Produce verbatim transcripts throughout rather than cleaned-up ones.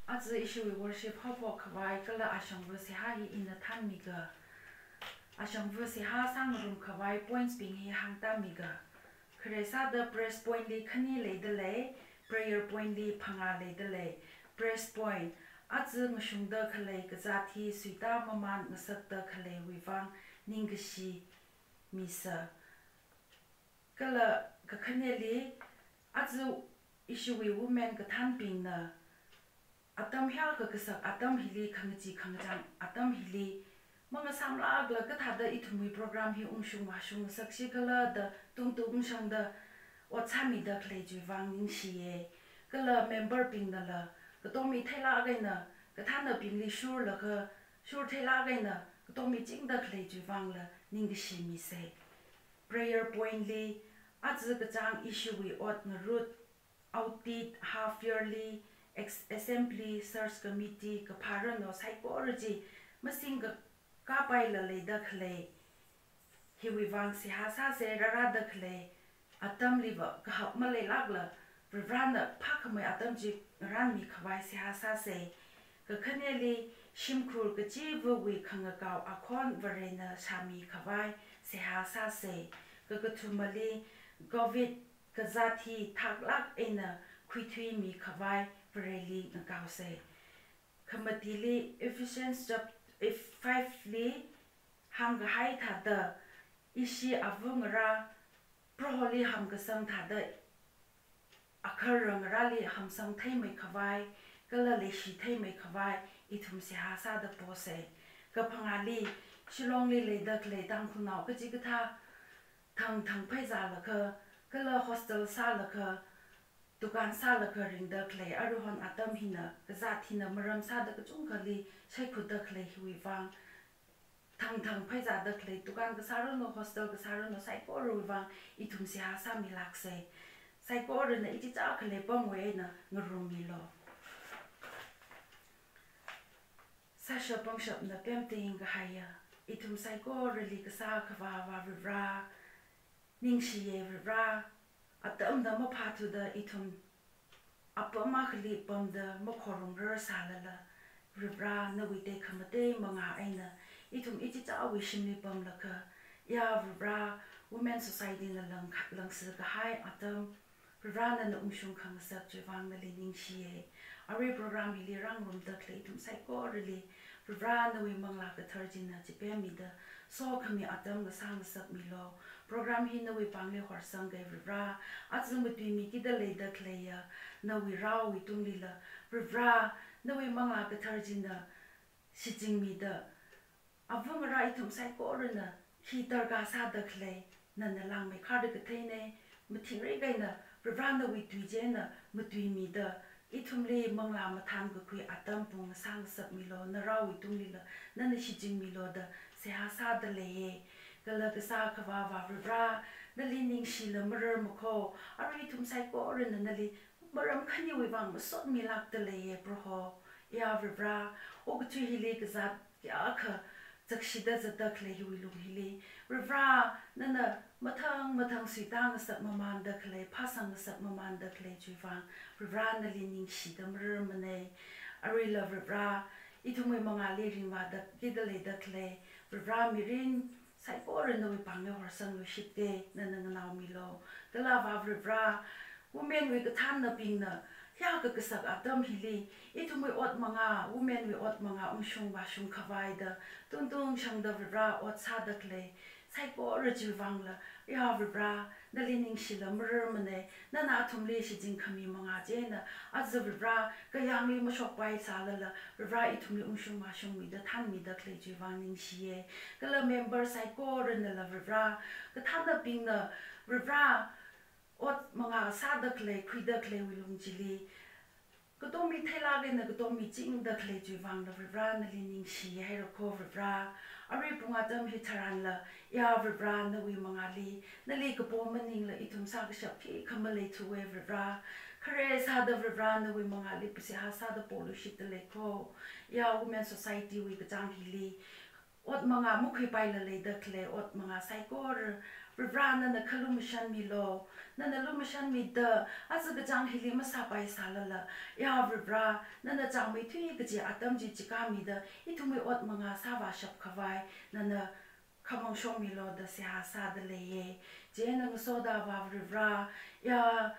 Aja ishiwui worship haophok khavai kala ashangva seihā hi ina thanmiga. Ashangva seihā sāngarum khavai points bing hi hāngtāmiga. Khare sāda praise point li khani leidalei, prayer point li phangā leidalei. Praise point, aja ngashungda khalei kazāt hi suitā mamān ngasakda khaleiwui vang ningkashi misa. Kala kakhaneli, aja ishiwui women kathānbingna atam hiyākha kasak atam hili, khangachee khangachang atam hili, mangasāmlākla kathāda ithumwui program hi ungshung vāshung ngasakshi khala da tungtung shangda ot sāmida khalei chiwui vang ningshiya. Kala member bingnala katommi theilāk eina kathānabingli shurlaga, shur theilāk eina katommi chingda khalei chiwui vangla ningkashi misa. Prayer point li, aja kachāng ishiwui ot ngarut, audit, half yearly, ex-, assembly, search committee, kaphā rano saikora chi masingkakā paila leida khalei hiwui vang seihā sāsa. Rārāda khalei atamliva kahap maleilākla, Varivarana phākhamei atam chi ngarānmi khavai seihā sāsa. Kakhaneli, shimkhur kachivawui khangakao akhon Varena shāmi khavai seihā sāsa. Kakathumali, covid kazāt hi thaklāk eina khuithuimi khavai Vareli ngakaosa. Khamatili, Ephesians chap-, five li hāngkahai thāda, ishi āvangarā Proholi hamkasang thāda, akhara ngarāli hamsang theimei khavai kala leishi theimei khavai ithum seihā sāda posa. Kaphangāli, Shillongli leida khalei Tangkhulnao kachikathā thangthang pheizālaga kala hostel sālaga, dukan sālaga ringda khalei aruihon atam hina kazāt hina maram sāda kachungkhali shaikhutda khalei hiwui vang, thangthang pheizāda khalei dukan kasā rano, hostel kasā rano saikorawui vang ithum seihā sāmilāksa. Saikorana ichichā khalei pamwui eina ngarummilu. Sāshap pangshapna pemting kahaiya ithum saikorali kasā Akhavā Avā Varivara, ningshiya Varivara. Atamna maphāthuda ithum apam akhali pamda makhorumrar sālala, Varivara nawui tekhamatei mangā eina ithum ichichāwui shimli pamlaga, ya Varivara, Women Society na lang-, langsi kahai atam, Varivara nana ungshung khangasak chiwui vang nali ningshiya. Arui program hili rāngarumda khalei ithum saikorali, Varivara nawui Manglā Kathar china chipemmida, sokhami atam ngasā ngasakmilu. Program hi nawui pāngli horsangga Varivara, aja matuimikida leida khaleiya nawui raowui tunglila, Varivara nawui Manglā Kathar china shichinmida, āvangarā ithum saikorana hi darkar sāda khalei, nana langmeikharda katheina, mathingrik eina Varivara nawui tui china matuimida, ithumli manglā mathān kakhui atam pung ngasā ngasakmilu, na raowui tunglila nana shichinmilu da seihā sāda leiya. Kala kasā Akhavā Avā Varivara, nali ningshila marar makho, arui ithum saikorana nali maram khaniwui vang masotmilākda leiya Proho. Ya Varivara, okathui hili kazāt kayākha chakshida zatda khalei hiwui lung hili, Varivara nana mathang mathang suitā ngasak mamānda khalei, phāsang ngasak mamānda khalei chiwui vang, Varivara nali ningshida mararmana. Aruila Varivara, ithumwui mangāli ringvāda kida leida khalei, Varivara mirin saikora nawui pāngli horsangluishitda, nana nganaomilu. Kala Avā Varivara, women wui kathānnabingna hiyākha kasak atam hili, ithumwui ot mangā, women wui ot mangā ungshung vāshung khavaida, tungtung shangda Varivara ot sāda khalei saikora chiwui vangla, ya Varivara, nali ningshila mararmana, nana athumli shichinkhami mangā china, aja Varivara, kayāngli mashokpai sālala, Varivara ithumli ungshung vāshungmida thanmida khalei chiwui vang ningshiya. Kala member saikoranala Varivara, kathānnabingna Varivara, ot mangā sāda khalei, khuida khaleiwui lung chili, katommi theilāk eina katommi chingda khalei chiwui vangla Varivara nali ningshi haira kho Varivara. Arui pung atam hitharanla, ya Varivara nawui mangāli, nali kapo maningla ithum sākashap khikha maleithuwa Varivara. Khare sāda Varivara nawui mangāli pāseihā sāda poluishitda lei kho. Ya Women Society wui kachāng hili, ot mangā makhuipaila leida khalei, ot mangā saikora Varivara nana kha lumashanmilu, nana lumashanmida, aja kachāng hili masāpaisālala, ya Varivara, nana chāngmeithui kaji atam chi chikāmida, ithumwui ot mangā sāvāshap khavai, nana khamong shongmilu da seihā sāda leiye. Chieina ngasoda Avā Varivara, ya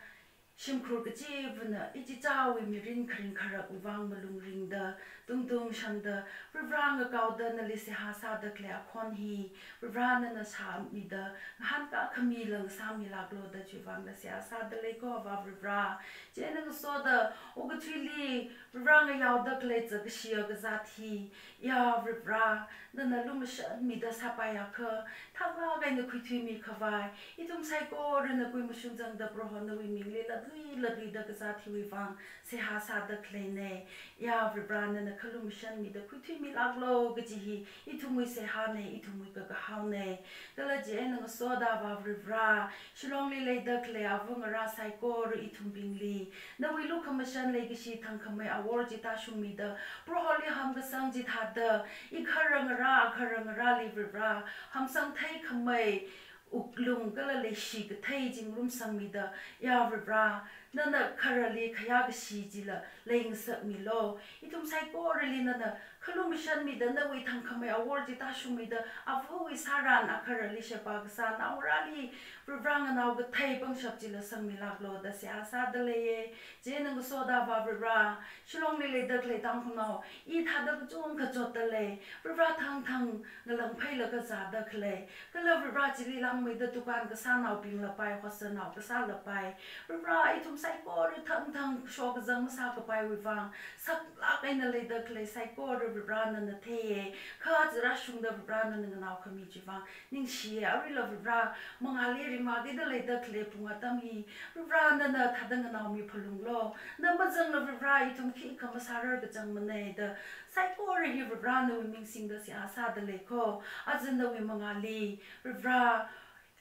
shimkhur kachivana ichichāwui mirin kharing kharakvang malung ringda, tungtung shangda, Varivara ngakaoda nali seihā sāda khalei akhon hi, Varivara nana sāmida, ngahānkā khami lang sāmilāklu da chiwuivang da seihā sāda leiko Avā Varivara. Chieina ngasoda, okathuili, Varivara ngayaoda khalei zakashiya kazāt hi, ya Varivara, nana lumashanmida sāpaiakha, thaklāk eina khuithuimi khavai, ithum saikorana kui mashun zangda Proho nawui mingli latlui latluida kazāt hiwuivang seihā sāda khaleine. Ya Varivara nana kha lumashanmida khuithuimilāklu kaji hi ithumwui seihāne, ithumwui kakahaone. Kala chieina ngasoda Avā Varivara, Shillongli leida khalei ava ngarā saikora ithumbingli, nawui lukhamashan leikashi thangkhamei awor chi tāshungmida, Proholi hamkasang chithāda, ikhara ngarā, akhara ngarāli Varivara, hamsang theikhamei wuklung kala leishi kathei chi ngarumsangmida, ya Varivara, nana kharali khayākashi chila leingasakmilu. Ithum saikorali nana kha lumashanmida, nawui thangkhamei awor chi tāshungmida, avawui sāran akharali sheba kasā naongarāli Varivara nganao kathei pangshap chila sangmilāklu da seihā sāda leiye. Chieina ngasoda Avā Varivara, Shillongli leida khalei Tangkhulnao, i thāda kachungkha chotda lei, Varivara thangthang ngalāngphailaga zāda khalei, kala Varivara chili langmeida dukan kasānaobing lapai, hostelnao kasā lapai, Varivara ithum saikora thangthang shokazang masākapaiwuivang, saklāk eina leida khalei saikora Varivara nana theiye, kha aja rāshungda Varivara nana nganao khami chiwuivang ningshiye. Aruila Varivara, mangāli ringvākida leida khalei pung atam hi, Varivara nana thāda nganaomi phalunglu, na mazangla Varivara ithum khikha masārar kachangmane da, saikora hi Varivara nawui ming singda seihā sāda leiko. Aja nawui mangāli, Varivara,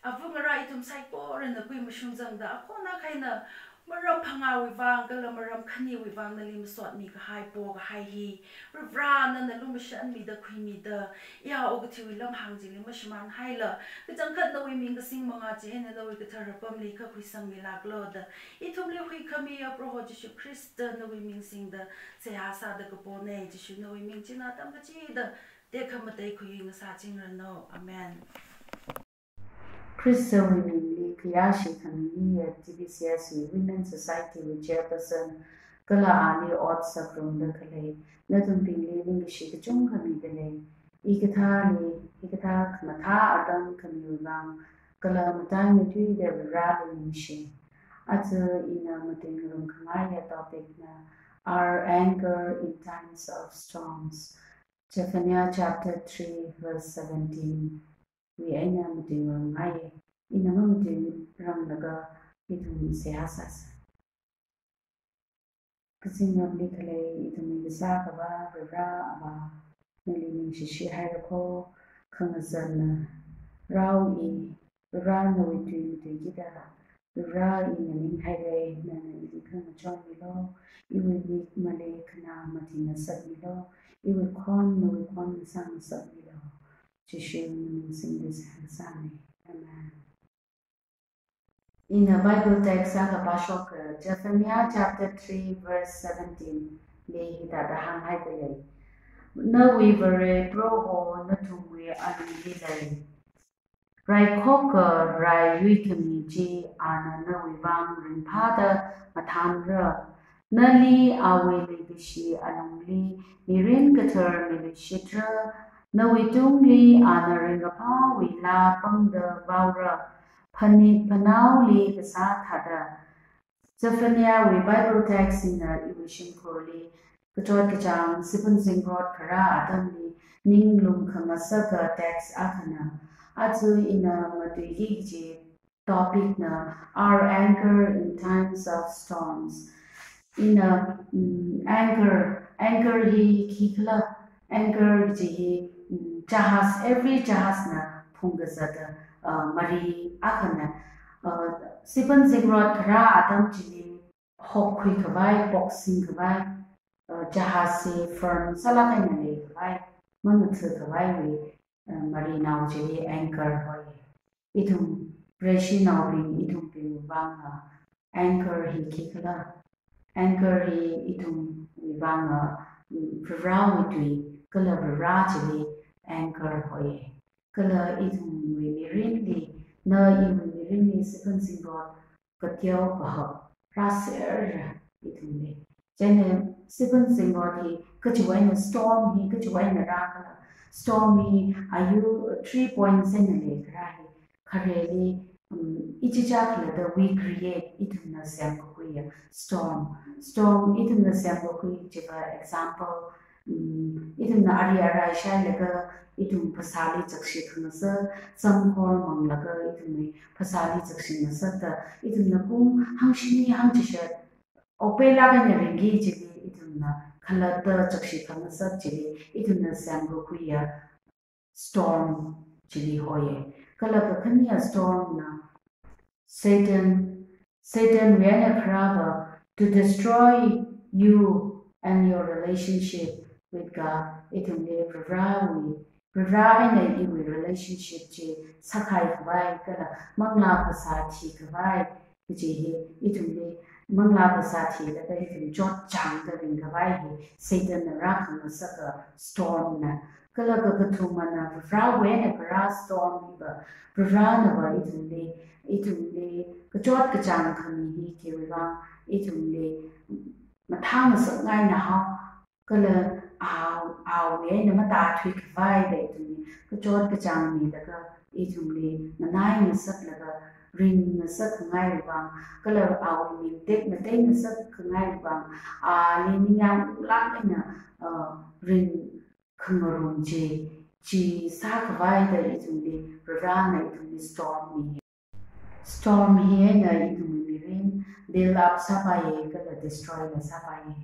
ava ngarā ithum saikorana kui mashun zangda, akhon akha eina maram phangāwuivang kala maram khaniwuivang nali masotmi kahai, pokahai hi, Varivara nana lumashanmida khuimida, ya okathuiwui lamhāng chili mashimānhaila, kachangkhat nawui ming kasing mangā chieina nawui kathara apamli kha khuisangmilāklu da, ithumli huikhamiya Proho Jishu Khrista nawui ming singda seihā sāda kapone. Jishu nawui ming china atam kachida tekhamatei khuingasāchingranu. Amen. Khristawui mingli khayāshi khami hiya T B C S wui Women Society wui chairperson, kala ali ot sāngarumda khalei nathumbingli ningkashi kachungkha mida lei. Hikathāli, hikathā khamathā atam khamiwuivang, kala mataimeithuida Vareli ningshi. Aja ina matuingarum khangaiya topic na, Our Anchor in Times of Storms. Zephaniah chapter three verse seventeen wui eina matuingarumngaiye. Ina mamatuingarumlaga ithum seihā sāsa. Kazingramli khalei ithumwui Kasā Akhava Varivara Avā, nali ningshishi hairako. Khangazanna rao i, Varivara nawui tui matuikida. Varivara, i nganinghaire, nana ili khangachonmilu, iwui mik malei khanā mathing ngasakmilu, iwui khon nawui khon ngasang ngasakmilu. Jishu ming singda seihā kasāne. Amen. Ina Bible text akha pāshoka, Zephaniah chapter three verse seventeen li hithāda hānghaida lei. Nawui Vare Proho nathumwui alungli lei. Raikhoka rai yuikhami chi ana nawuivang ringphāda mathānra. Nali awui leikashi alungli mirin kathar miluishitra, nawuitungli ana ringkaphāwui laa pangda vaora, phanit phanaoli kasā thāda. Zephaniah wui Bible text hina iwui shimkhurli kachot kachāng, siphan zingrot kharā atamli ninglum khangasaka text akhana. Aja ina matuiki kaji topic na, Our Anchor in Times of Storms. Ina, mm, anchor, anchor hi khikhala, anchor kaji hi, mm, jahaz, every jahazna phungkazata, uh, mari akhana. Uh, siphan zingrot kharā atam chili hokkhui khavai, poksing khavai, uh, jahaz hi firm sālāk eina leikhavai, mangatha khavaiwui, uh, marinao chili anchor hoi. Ithum Vareshinaobing ithumbingwui vangva anchor hi khikhala? Anchor hi ithumwui vangva, mm, Varivarawui tui kala Varivara chili anchor hoiya. Kala ithumwui mirinli, na iwui mirinli siphan zingrot kateo kahak rāserra ithumli. Chieina siphan zingrot hi kachiwui eina, storm hi kachiwui eina rākhala? Storm hi ayu three points eina leikhala hi? Khareli, um, ichicha khalatta we create, ithumna semkakhuiya storm. Storm ithumna semkakhui chiva example, um, ithumna ari arai shailaga ithum phasāli chakshi khangasak, samkhor manglaga ithumwui phasāli chakshi ngasakta, ithumna pung hangshini hangchishat okpela kanya ringki chili ithumna khalatta chakshi khangasak chili ithumna semkakhuiya storm chili hoiya. Kala kakhaneya storm na Satan, Satanwui eina kharāva to destroy you and your relationship with God. Ithumli Varivarawui, Varivara eina iwui relationship chi sākhaikhavai kala manglā phasā thikhavai kaji hi ithumli manglā phasā thilaga ithum chotchāngda ringkhavai hi Satanna rākhangasaka storm na. Kala kakathumana Varivarawui eina kharā storm hiva, Varivaranava ithumli, ithumli kachot kachāng khami hi khiwui vang ithumli mathāngasakngaina hao, kala a, awui eina matāthuikhavai da ithumli kachot kachāng milaga, ithumli nganai ngasaklaga ring ngasakkhangai vang, kala awui ming tekmatei ngasakkhangai vang, ali ningyāng lāk eina, uh, ring khangarum chi, chi sākhavai da ithumli Varivarana ithumli storm mi. Storm hi eina ithumwui mirin build up sāpaiya kala destroy la sāpaiya.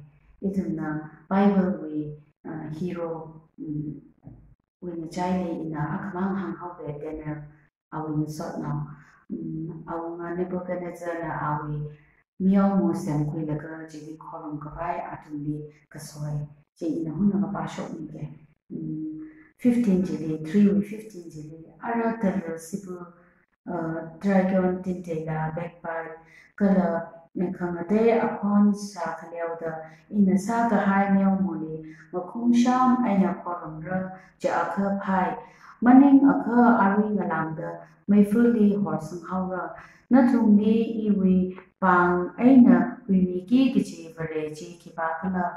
Ithumna Bible wui, uh, hero, um, wui ngachaili ina akhamang hānghaoda, Daniel awui ngasotnao. Um, awunga Nebuchadnezzarna awui meoma semkhuilaga chili khorumkhavai athumli kasoi. Chi ina hunna kapā shokmike. Um, fifteen chili, three wui fifteen chili, ara tala sipu, uh, dragon tinteila bagpipe kala khangatei akhon sākhaleoda, ina sākahai meomali ngakhumsham eina khorumra, chi akha phai. Maningakha arui ngalāngda meifali horsanghaora. Nathumli iwui pāng eina huimiki kaji vare chi khipākhala?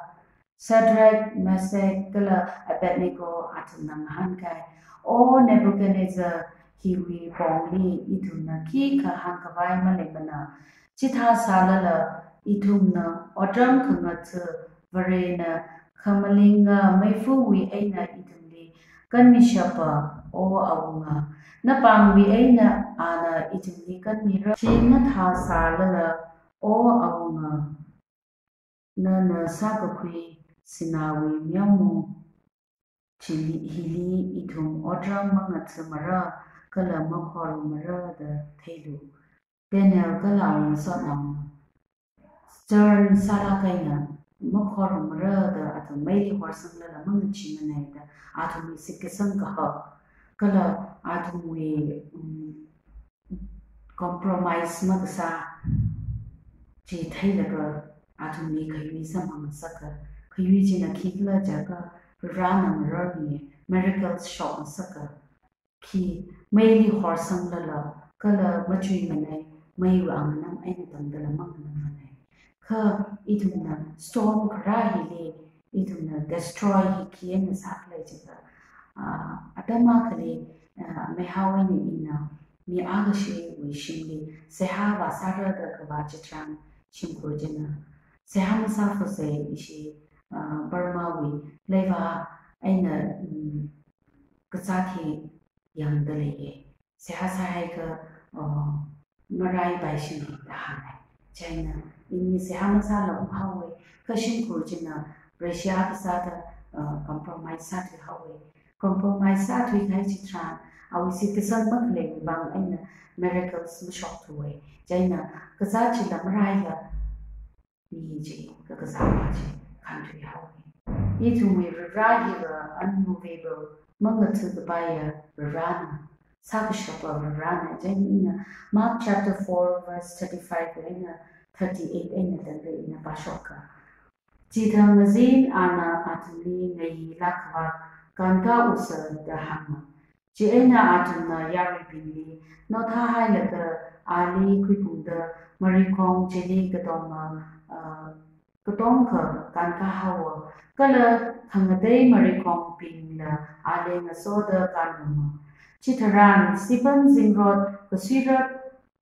Shadrach, Meshach kala Abednego athumna ngahānkai, O Nebuchadnezzar, hiwui pongli ithumna khikha hāngkhavai maleimana. Chithā sālala ithumna otram khangatha Varena khamalinga meifawui eina ithumli kanmishappa, O awunga. Napāngwui eina ana ithumli kanmira. Chi mathā sālala, O awunga, nana sākakhui sināwui meoma chili, hili ithum otram mangathamara kala makhorumara da theilu. Daniel kala awui ngasotnaona stern sālāk eina makhorumara da athum meili horsanglala mangacheemanei da athumwui shitkasang kahak kala athumwui, um, compromise makasā chi theilaga athumli khayui samphang ngasaka. Khayui china khikhala jiakha Varena mararmi miracles shokngasaka. Khi meili horsanglala kala machuimanei, meiwui anganam eina tangdala manganammanei. Kha ithumna storm kharā hili ithumna destroy hi khi eina sākhala jiakha, ah, atam akhali, ah, meihao eina ina mi akhashiwui shimli seihā vāsāra da kavā chitharan shimkhur china seihā masāfuse, ishi, ah, Burma wui leiva eina, um, kazāt hi yangda leiye. Seihā sāhaiakha, uh, maraipaishina da hāngai. Chieina ini seihā masāla unghaowe. Kha shimkhur china Russia kasāda, uh, compromise sāthuihaowe. Compromise sāthuikahai chitharan awui shitkasang makhaleiwui vang eina miracles mashokthuwe. Chieina kazāt chila maraila mi chi, kakazāva chi khanthuihaowe. Ithumwui Varivara hiva unmovable, mangatha kapaiya Varivarana. sākashapa Varena. Chieina ina Mark chapter four verse thirty-five eina thirty-eight eina tangda ina pāshoka. Chithang ngazin ana athumli ngayilāk khavāt, kānkāusa da hānga. Chieina athumna yaruibingli naothā hailaga ali khuiphungda marikhong chili katonga, ah, katongkha kānkāhaowa, kala khangatei marikhongbingla ali ngasoda kānluma. Chitharan siphan zingrot kasuirot,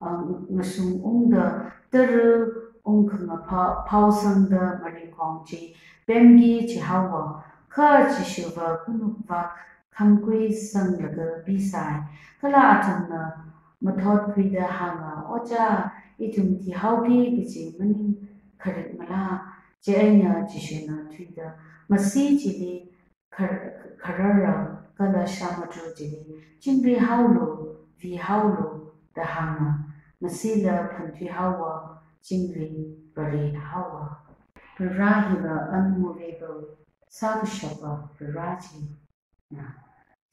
ah, ngasungungda tara ungkhangapha-, phaosangda marikhong chi pemki chihaowa, kha Jishuva khanukvak khamkhuisanglaga pisai. Kala athumna mathotkhuida hānga, Ojā, ithum thihaoki kaji maning kharik mala? Chieina Jishuna thuida, masi chili khar-, khararra kala samudru chili chingrihaolu, vihaolu da hānga. Masila phanthuihaowa, chingri varihaowa. Vare hiva unmovable, sākashapa Vare chi na.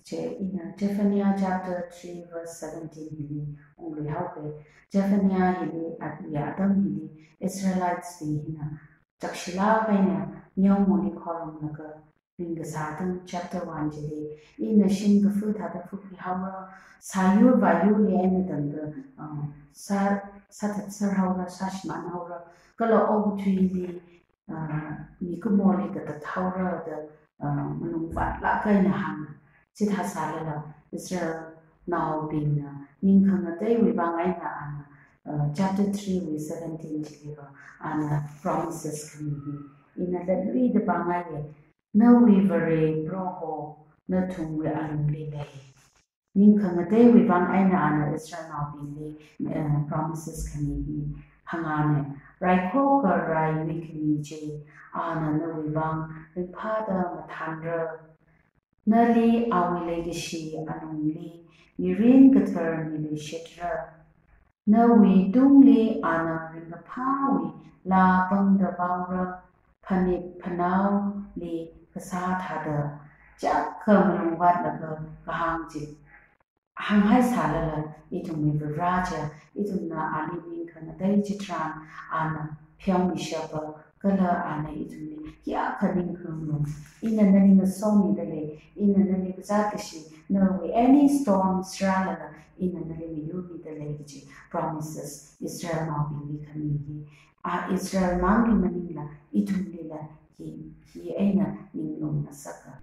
Chieina Zephaniah chapter three verse seventeen hili ungluihaoke. Zephaniah hili, at-, ya atam hili Israelites bing hina chakshilāk eina meomali khorumlaga ringkasā atam chapter one chili, ina shim kafu thāda fukhuihaora, sāyur vāyurli eina tangda, ah, sā, sāthatserhaora, sāshimānhaora, kala okathuili, ah, mikumoli katathaora da, ah, malungvātlāk eina hānga. Chithā sālala Israelnaobingna ning khangateiwui vang eina ana, ah, chapter three wui seventeen chiliva ana promises khami hi ina latluida pāngaiye. Nawui Vare Proho nathumwui alungli lei. Ning khangateiwui vang eina ana Israelnaobingli, eh, promises khami hi hāngane. Raikhoka rai mikhami chi ana nawui vang ringphāda mathānra. Nali awui leikashi alungli mirin kathar miluishitra. Nawui tungli ana ringkaphāwui laa pangda vaora, phanit phanaoli kasā thāda, chiyākha malungvātlaga kahāng chi hānghai sālala, ithumwui Vare chi, ithumna ali ning khangatei chitharan ana pheomishapa, kala ana ithumli kayākha ning khangarumlu. Ina nali ngasomida lei, ina nali kazāt kashi, nawui any storms rālala, ina nali mayurmida lei kaji promises Israelnaobingli khami hi, a Israel mangli maningla, ithumlila hi, hi eina ninglum ngasaka.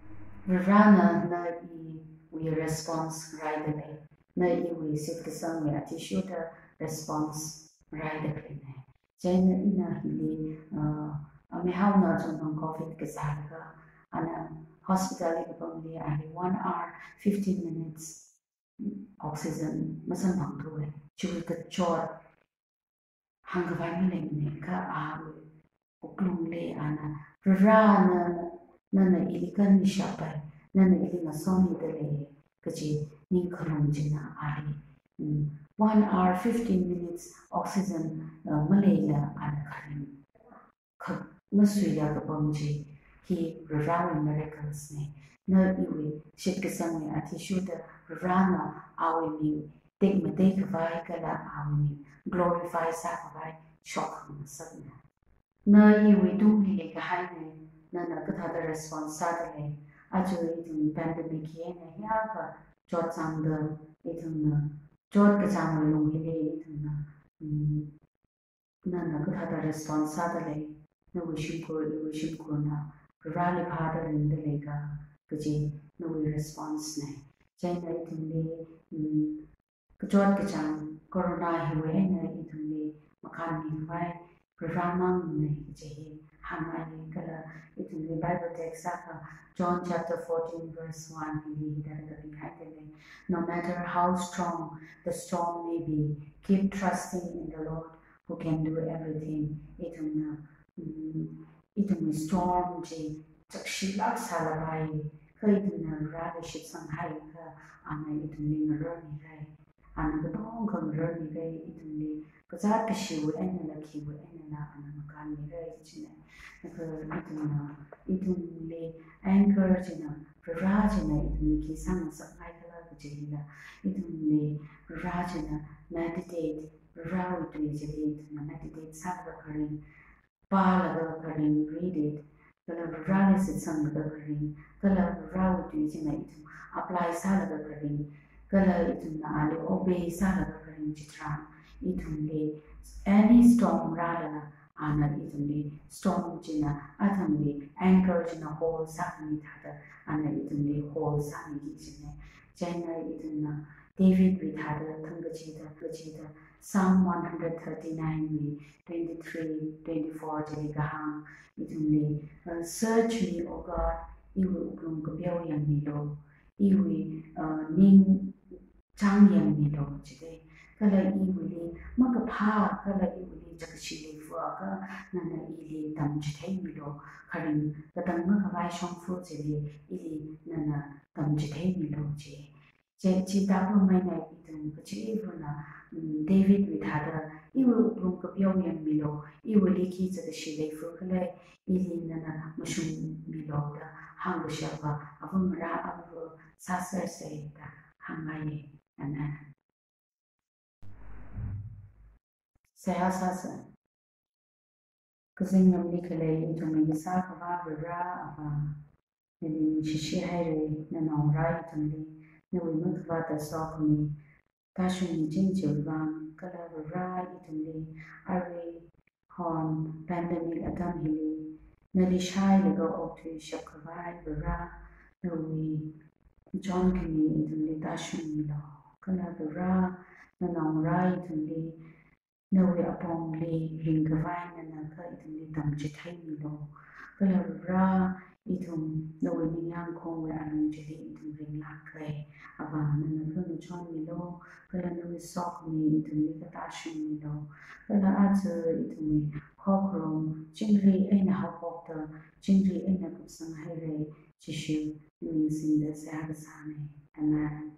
Varena na iwui response rāida lei, na iwui shitkasangwui athishurda response rāida khaleine. Chieina ina hili, uh, amihaona chungthang covid kasālaga, ana hospital li kapamli ali one hour fifteen minutes oxygen masamphangthuwe. Chiwui kachot hāngkhavai maleimane, kha awui wuklungli ana, Vare, na, nana ili kanmishapai, nana ili ngasomida lei kaji ning khalung china ali, mm, one hour fifteen minutes oxygen, uh, maleila ana kharing kha masuila kapam chi, hi Varewui miracles ne. Na iwui shitkasangwui athishurda Varena awui ming tekmateikhavai kala awui ming glorify sākhavai shok khangasakna. Na iwui tungli leikahaine, nana kathāda response sāda lei? Aja ithum pandemic hi eina hiyākha chotzangda, ithumna chotkachāng lung hili ithumna, mm, nana kathāda response sāda lei? Nawui shimkhur, iwui shimkhurna Vareli phāda ringda leika kaji nawui response ne. Chieina ithumli, mm, kachot kachāng corona hiwui eina ithumli makhanmikhavai Vare mangne kaji hi hāngngaiye. Kala ithumli Bible text akha John chapter fourteen verse one hili hithāda kapinghaida lei. No matter how strong the storm may be, keep trusting in the Lord who can do everything. Ithumna, mm, ithumwui storm chi chakshilāk sālapai, kha ithumna Vareli shitsanghaiakha, ana ithumli ngararmirai. Ana katongkha ngararmirai, ithumli kazāt kashiwui einala khiwui einala ana makhanmirai china. Kha ithumna, ithumli anchor china, Vare china ithumli khi sāngasakngaikhala chilila, ithumli Vare china meditate, Varewui tui chili ithumna meditate sālaga kharing, pālaga kharing, read it, kala Vareli shitsanglaga kharing, kala Varewui tui china ithum apply sālaga kharing, kala ithumna ali obey sālaga kharing chitharan, ithumli any storm rālala, ana ithumli storm china, athumli anchor china hold sākhami thāda, ana ithumli hold sāmiki kajina. Chieina ithumna Davidwui thāda thangkachida, kachida, Psalm one hundred thirty-nine wui twenty-three, twenty-four chili kahāng, ithumli, uh, "Search me, O God, iwui wuklung kapeo yangmilu, iwui, uh, ning chang yangmilu," jida. Kala iwuili makaphā, kala iwuili chakashi leifa akha nana ili tamchitheimilu, kharing katang makhavai shongfa chili ili nana tamchitheimilu ji. Chi, chithāda maina ithum kachivana, mm, Davidwui thāda, "Iwui wuklung kapeo yangmilu, iwuili khi chakashi leifa khala, ili nana mashungmilu" da hāngkashapa, ava mara ava sāsersa da hāngngaiya. Amen. Seihā sāsa. Kazingramli khalei ithumwui Kasā Akhava Vare Avā, nali ningshishi haira, nanaongarā ithumli nawui makhavāta sokhami tāshungmiching chiwui vang, kala Vare ithumli aruihon pandemic atam hili nali shailaga okthuishap khavai Vare, nawui chonkhami ithumli tāshungmilu. Kala Vare, nanaongarā ithumli nawui apongli ringkhavai nana kha ithumli tamchitheimilu. Kala Vare, ithum nawui ningyāng khongwui alung chili ithum ringlāka. Avā, nana kha ngachonmilu, kala nawui sokhami ithumli kha tāshungmilu. Kala aja ithumwui khokharum chingri eina haophokta, chingri eina kupsang haira, Jishu ming singda seihā kasāna. Amen.